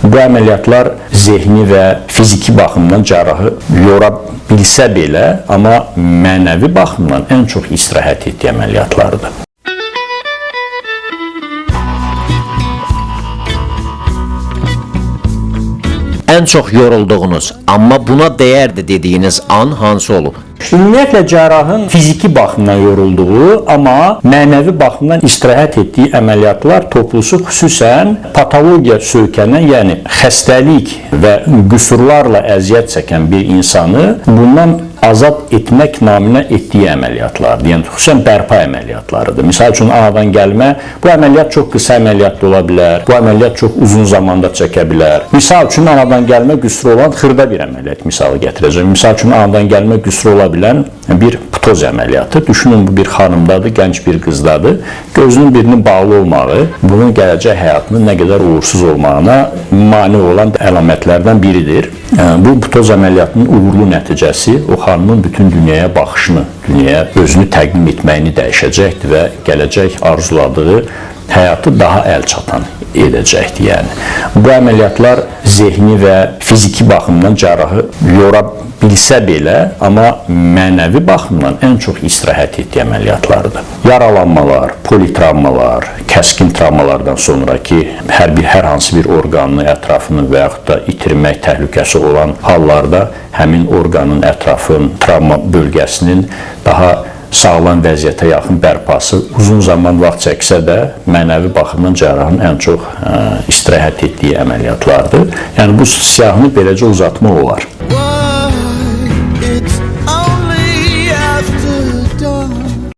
Bu əməliyyatlar zehni və fiziki baxımdan cərrahı yora bilsə belə, amma mənəvi baxımdan ən çox istirahət etdiyi əməliyyatlardır. Ən çox yorulduğunuz, amma buna dəyərdi dediyiniz an hansı olub? Ümumiyyətlə cərrahın fiziki baxımdan yorulduğu, amma mənəvi baxımdan istirahət etdiyi əməliyyatlar toplusu xüsusən patologiya söykənən, yəni xəstəlik və qüsurlarla əziyyət çəkən bir insanı bundan azad etmək naminə etdiyi əməliyyatlardır. Yəni xüsusən bərpa əməliyyatlarıdır. Misal üçün anadan gəlmə, bu əməliyyat çox qısa əməliyyat da ola bilər, bu əməliyyat çox uzun zamanda çəkə bilər. Misal üçün anadan gəlmə qüsuru olan xırda bir əməliyyat misalı gətirəcəm. Misal üçün anadan gəlmə qüsuru ola bilən bir ptoz əməliyyatı. Düşünün bu bir xanımdadır, gənc bir qızdadır. Gözünün birinin bağlı olmağı bunun gələcək həyatının nə qədər uğursuz olmağına mane olan əlamətlərdən biridir. Bu ptoz əməliyyatının uğurlu nəticəsi o xanımın bütün dünyaya baxışını, dünyaya özünü təqdim etməyini dəyişəcəkdir və gələcək arzuladığı həyatı daha əl çatan edəcəkdir, yəni. Bu əməliyyatlar zehni və fiziki baxımdan cərrahı yora bilsə belə, amma mənəvi baxımdan ən çox istirahət etdiyi əməliyyatlardır. Yaralanmalar, politravmalar, kəskin travmalardan sonrakı hər hansı bir orqanını, ətrafını və yaxud da itirmək təhlükəsi olan hallarda həmin orqanın ətrafın, travma bölgəsinin daha sağlam vəziyyətə yaxın bərpası uzun zaman vaxt çəksə də mənəvi baxımdan cərrahın ən çox istirahət etdiyi əməliyyatlardır. Yəni bu siyahını beləcə uzatmaq olar.